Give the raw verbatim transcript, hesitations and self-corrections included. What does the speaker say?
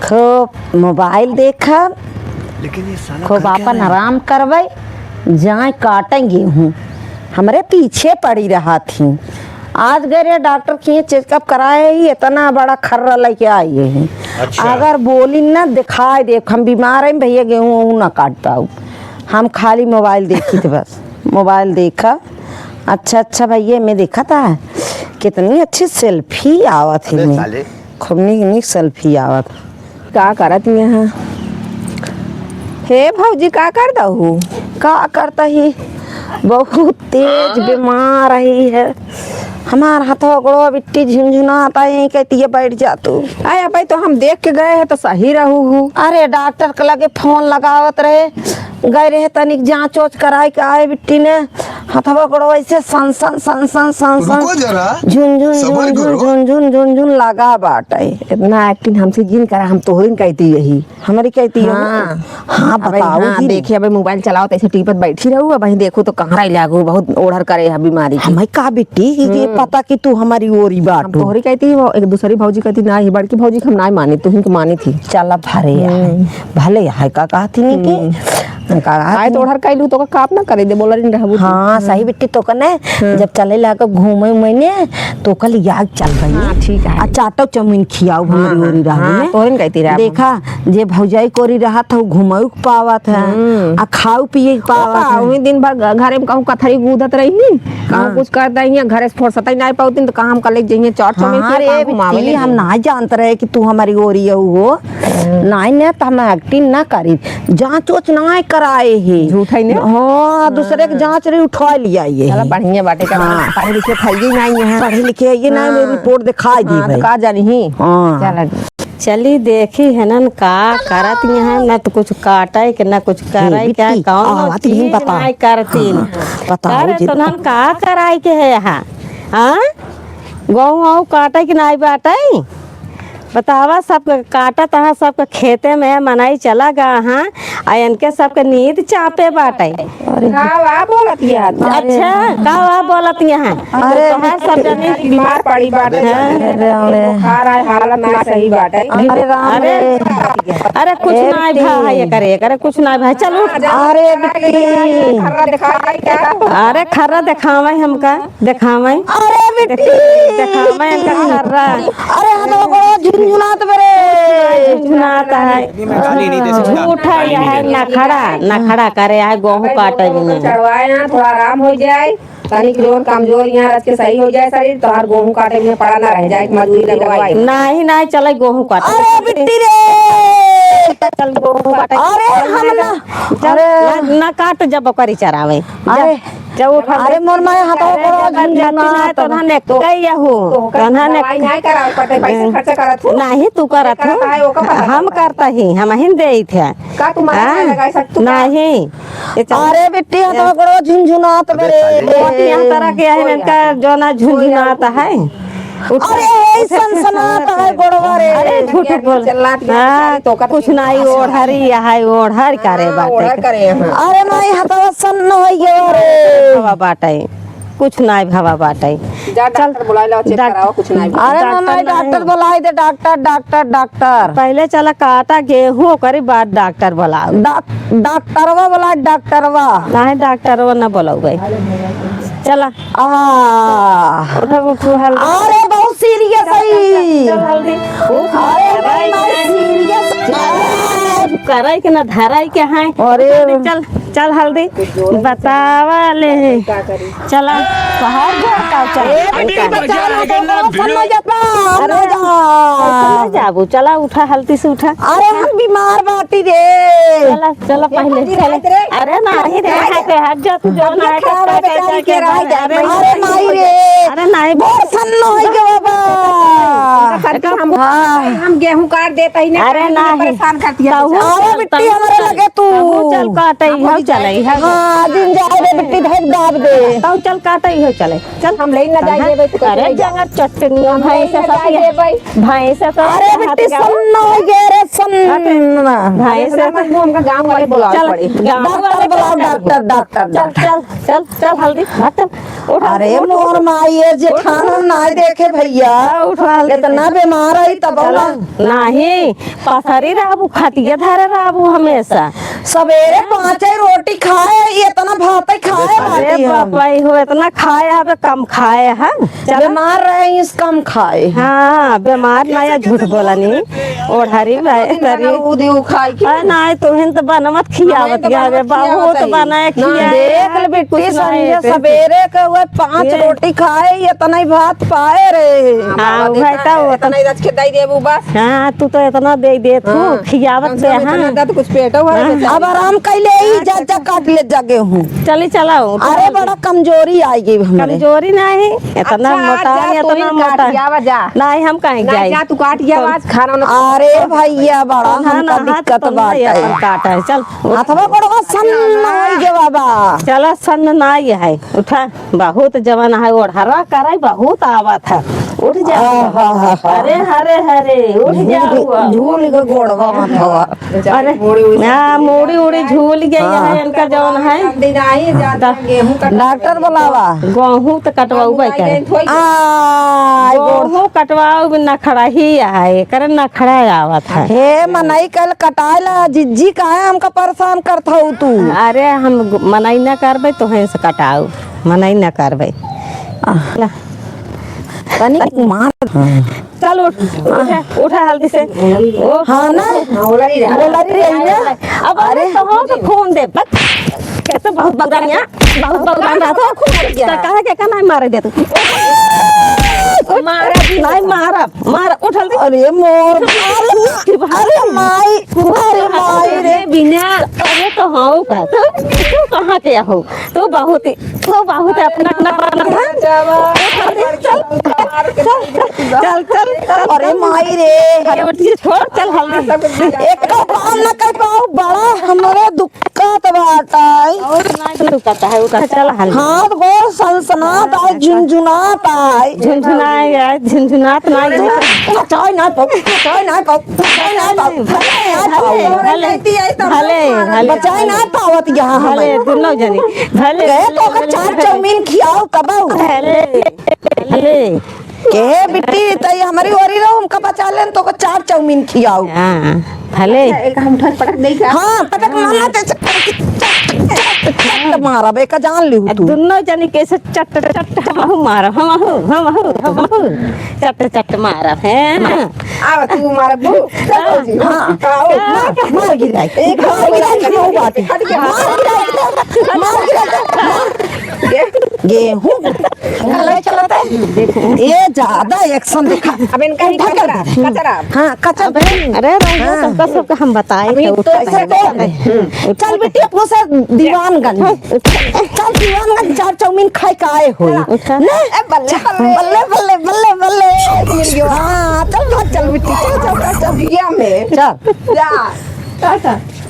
खूब मोबाइल देखब, लेकिन ये साला खूब कर क्या आपन रहा है? आराम करबै, जाए काटें गेहूँ। हमरे पीछे पड़ी रहत हीं। आज गए रहे डॉक्टर किहाँ चेकअप कराए ही, इतना बड़ा खर्रा लइके आई ही। अच्छा। अगर बोली न, दिखाई दे, हम बीमार हैं भइया, गेहूँ ओहू न काट पाउब। हम खाली मोबाइल देखी थे बस, मोबाइल देखा। अच्छा, अच्छा भइया, मैं देखा था, कितनी अच्छी सेल्फी आवत है अबे में। साले। खूब नीक नीक सेल्फी आवत। का करत यहाँ? हे भौजी, का करत हू? का करत ही? बहुत तेज बीमार रही है। हमार हथवा गोड़वा बिट्टी झुनझुनात है, यहीं कहती है, "बैठ जा तू।" आय, अबे तो हम देख के गए हैं तो सही रहू हू। अरे, डॉक्टर के लगे फोन लगावत रहे, गए रहे तनिक जांच ओच कराए के आए बिट्टी ने, हथवा गोड़वा ऐसे सन सन, सन सन, सन सन, रुको जरा, झुन झुन, सबर झुन झुन, करो। झुन झुन, झुन झुन लगा बाटे। इतना एक्टिंग हमसे जिन करा, हम तोहरिन कहती यही। हमरी कहती हो? हाँ। हाँ, अबे बताओ हाँ, जी। देखिए, अबे मोबाइल चलाओ, तो ऐसे टीपत बैठी रहू, अब वहीं देखो तो कहाँ रह लागू, बहुत ओढ़र करे है बीमारी की। हमें का बिट्टी, ये हम्म। पता कि तू हमारी ओरी हम बाटू। तोहरी कहती, वो एक दूसरी भौजी कहती, "ना, ये बड़की भौजी के हम ना मानी, तू ही के मानी थी।" चला भरे यार। हम्म। भले है का कहती नहीं कि हम्म। का कहती आए तो नहीं? ओढ़र कैलू तो का काम ना करे दे, बोला नहीं रहबू तू। हाँ, हम्म। सही बिट्टी तो कने, हम्म। जब चले लाग घूमे उमे ने, तो कल याद चल गई। हाँ, ठीक है। आ चाटो चाउमीन खियाओ हमरी हाँ, ओरी रहबू हाँ, ने। तोहरिन कहती रहबू। देखा, जे भौजाई कोरी रहत है, घूमऊ के पावत है, हम्म। आ खाऊ पिए के पावत है। वही दिन भर घ-, घरे में कहूँ कथरी कूदत रही, कहूँ हाँ। कुछ कर दही, घरे से फुर्सत ही नहीं पावती, तो कहाँ हम कल जइए चौट चौमेर हाँ के रे कहाँ घुमावे बिट्टी, ले हम जाइए। ना जानत रहे कि तू हमारी ओरी हो। हम्म। नहीं, नहीं, तो हम एक्टिंग ना करी, जांच ओच ना कराए है। झूठ है ने? हाँ, दूसरे के हाँ। जांच रही उठा लिया ये। चला, बढ़िया बाटे, का हाँ। पढ़े लिखे खाइए नहीं है। पढ़े लिखे ये ना, हाँ। रिपोर्ट दिखाई दी हाँ, तो भाई। का जानी ही। हाँ। चला। चली देखी है ना, का करत यहाँ, ना तो कुछ काटे के, ना कुछ करे के, बिट्टी, कौन आवत चीज ही बता। नाई करती। हाँ, बताओ करे जी। तो ना का कराए के है यहाँ? हाँ? गेहूँ आऊ काटे के नाई बाटे? बतावा, सबके काटत है, सबके खेते में मनई चला गा हाँ, आ इनके सबके नींद चापे बाटे। अरे। का वा बोलत यहाँ? अच्छा, का वा बोलत यहाँ? अरे, तोहार सब जनी बीमार पड़ी बाटे। अरे राम रे। बुखार आए, हालत ना सही बाटे। अरे राम अरे, रे। अरे कुछ ए ना बिट्टी। भा है, ये करे, ये करे, कुछ ना भा। चल उठ। अरे बिट्टी। खर्रा दिखाई क्या? अरे खर्रा दिखावे हमका, दिखावे। अरे बिट्टी। दिखावे हमका खर्रा। अरे हम तो बड़ा झुनझुनात बरे। झुनझुनात है। झूठ है, यह है नखड़ा, नखड़ा करे है, गेहूं काटे में। चढ़वाए यहाँ, थोड़ा आराम हो जाए, तनिक जोर कमजोर यहाँ रच के सही हो जाए शरीर, तोहार गेहूं काटे में पड़ा ना रह जाए, मजूरी लगवाए। नहीं, नहीं, चले गेहूं काटे। अरे बिट्टी रे! चल गेहूं काटे। अरे हम ना, चल, अरे। ना, ना काट जब ओकरी चरावे। अरे। जब उठा अरे मोर माय, हाथवा गोड़वा झुनझुनात बा। तो धन एक तो कहिया हो। तो ओकर तोहन एक दवाई नहीं कराओ, पटे पैसे खर्चा करत हो। नहीं, तू करत हो। करत है, ओकर पता हम चलता है। करता ही, हम ही देइत है। का तुम्हारा हाँ? लगाई सक-, तू का? नहीं। ये चल। अरे बिट्टी, हाथवा गोड़वा झुनझुनात बरे। बहुत यहाँ तरह के है, इनका जो ना झुनझुनात है। उठ। अरे, यही सनसनात है गोड़वा रे। अरे, झूठ बोल। चिल्लात हाँ, तो कुछ नहीं, ओढ़री है, ओढ़र करे हाँ, बाटे। ओढ़र करे हैं। अरे माई, हथवा सन्न हो गयो रे। भवा बाटे, कुछ नहीं भवा बाटे। जा चल, डॉक्टर बुलाए लाओ, चेक डॉक्टर कराओ, कुछ नहीं। अरे ना, डॉक्टर ना, नहीं। डॉक्टर बुलाए दे, डॉक्टर, डॉक्टर, डॉक्टर। पहले चला काटा गेहूं, ओकरे बाद डॉक्टर बुलाओ। डॉक-, डॉक्टरवा बुलाए, डॉक्टरवा। नहीं, डॉक्टरवा ना बुलाओ भाई। चला। आ। उठा, उठा, हल्दी। अरे, बहुत सीरियस है। चल, हल्दी। अरे, भाई, भाई, सीरियस है। करे के ना धराई के हैं। अरे। चल, चल, हल्दी। बतावा ले। चला, बाहर जा, का चल। ए, बेटी, बचा लो, तो बड़ा फल हो जाता। अरे, अरे, जा। कैसे ना जाबू? चला, उठा, हल्दी से उठा। अरे, हम बीमार बाटी रे। चला, चला, पहले, पहले। अरे, नहीं रे, हट, हट जा, तू जो ना है, खराब है, करके बेचारी के रह जाए। अरे, अरे, माई रे। अरे, नहीं। बड़ सन्नो है के बाबा। करके हम, हाँ। हम गेहूं काट देता ही ना, अरे, नहीं। परेशान कर दिया तू बेचारा। अरे, बिट्टी, हमारे लगे तू। तू चल काटे, तू हम चले, हाँ। हाँ, दिन जाए दे, बिट्टी धर दाब दे। तौ चल काटे, इहो चले। चल। हम लेइ ना जाइए भाई, तू अरे, कैसे जंगल चटनी, हम भैंस लेइ ना सब जाइए ये, भाई। भैंस सब अरे, ये हाथ बिट्टी, का सुन ना, ये रे, सुन हट। ना। भैंस अरे, सब हमका गाँव वाले बुलावे चल, पड़ी। गाँव वाले डॉक्टर बुलाओ, डॉक्टर, डॉक्टर, चल, डॉक्टर। चल, चल, चल, हल्दी, भाग, चल। उठा, अरे, उठ, मोर उठ। माई, ये जेठान उठ। ना देखे भैया। हाँ, उठा, हल्दी इतना से। बीमार है, तब चला। ना। नहीं, पसरी रहबू, खटिया धरे रहबू हमेशा। सबेरे पाँचे रोटी खाए, इतना भात खाए अरे बाटी हम। बापा, इहो इतना खाए हबे, कम खाए हैं। चला। बीमार रहे, इस कम खाए। हाँ, बीमार ना या झूठ बोलनी। ओढ़री भाई, तरी। उ दिउ खाए की। अरे ना, तुहिन तो बनवत खियावत हमें तो गया रे, बनवत बहुत खियावत है। बनाए ना, खियाए। देख ले बेटी, कुछ ना संझा है। सबेरे के हुए पाँच ये। रोटी खाए, इतना ही भात पाए रे। हाँ, बाबा, भाई, देता तो है, उतना इतना ही रच के दे देबू बस। हाँ, तू तो इतना दे दे, तू हाँ। खियावत कम से से, कम इतना हाँ। दे तो कुछ पेटो भरे हाँ। बेचारी। अब आराम कैले ही, हाँ, जा, जा, काट ले जा गेहूँ। चली, चलाओ, उठा अरे, ले। बड़ा कमजोरी आई गई हमरे। कमजोरी नहीं, इतना अच्छा, मोटा जा, है, तू इतना ही काट मोटा। लिया, आवा, जा। नहीं, हम कहीं नहीं, जाए। जा, तू काट लिया, तो आज खाना वाना अरे भैया, बड़ा हाँ, हमका ना, हाथ दिक्कत तो नहीं, बाटे। अपन काटा है, चल। हाथवा गोड़वा सन्न होई गे बाबा। चला, सन्न ना ये है, उठा। बहुत जवन है, ओढ़रा करे, बहुत आवत है। उठ जा। आहा, हा, हा। अरे, हरे, हरे, उठ जा झूल, हुआ। झूल के गोड़वा हाथवा। अरे, हाँ, मूड़ी उड़ी झूल गई हाँ। है, इनका जवन है। डॉक्टर बुलावा। गेहूं तो कटवाऊ भाई करे। आ, गोड़। गेहूं कटवाऊ भी नखड़ा ही है, करे नखड़ा आवत है। हे मनई कल कटाए ला, जिज्जी काहे हमका परेशान करत हऊ तू? अरे हम ग-, मनई ना करबे, तोहे से कटाऊ, मनई ना करबे। आ। ला। तनी मार। चल उठ, उठा, उठा हल्दी से। ओ, हाँ ना? बोला रही है। बोला रही है ना? अब अरे। अरे तो हम तो खून दे, बस। कैसे बहुत बगदान यहाँ, बहुत बगदान रहा था। खून दे दिया। तो कहा के का नहीं मारे दे तू? मारा जी, नहीं मारा, मारा, उठा हल्दी। अरे मोर, अरे, अरे माई, अरे माई रे। बिना, अरे तो हाँ का, तू कहाँ के हो? तू बहुत ही, तू बहुत ही अपना, अपना, अपना, हाँ? चल, चल, चल, चल। अरे माई रे। अरे उठ के छोड़, चल हल्दी। एक तो काम न कर पाऊ, बड़ा हमरे दुख का तो बात है। और ना जो कहता है, वो कहता है, चल हल्दी। हाथ गोड़ सनसनात आए, झुनझुनात आए। झुनझुनाए आए, झुनझुनात ना आए। चाय ना पाऊ, चाय ना पाऊ, चाय ना पाऊ, चाय ना पाऊ। भले, भले, भले, भले। बचाए ना पावत यहाँ भले, हमें। दुनो जनी। भले, गए तो भले, ओकर चार भले। चाउमीन खियाओ कबऊ। भले, भले। के बिट्टी, तई हमरी ओरी रहो, हमका बचा लेन, तो ओकर चार चाउमीन खियाओ। हाँ, भले। अच्छा, एक हम ठोस पटक देई का? हाँ, पटक मारना, तो चट, चट, चट मारब, एका जान लिहू तू। दुनो जनी कैसे चट, चट, हमहू मारब, हमहू, हमहू, हमहू। चट, चट मारब, हैं? आवा तू मारबू। हाँ, हाँ। आओ। मार, मार गिराई। एक मार गिराई, वो बात है। हट के। मार गिराई, मार गिराई, मार। गेहूं। ये ज्यादा action दिखा। अब इनका ही उठा कर कचरा, दे। कचरा। हाँ, कचरा। अबे, अरे, रहो, हाँ। सबका, सबका हम बताए अभी तो तो उठा ऐसे कर दे। तो। चल बिट्टी, अपनों से दीवानगंज। चल दीवानगंज, चार चाउमीन खाए के आए होई। उठा। ने? ए, बल्ले, बल्ले। बल्ले, बल्ले, बल्ले, बल्ले। हाँ, चल भाग, चल बिट्टी, चल, चल, चल, चल। बिया में। चल। जा। टाटा।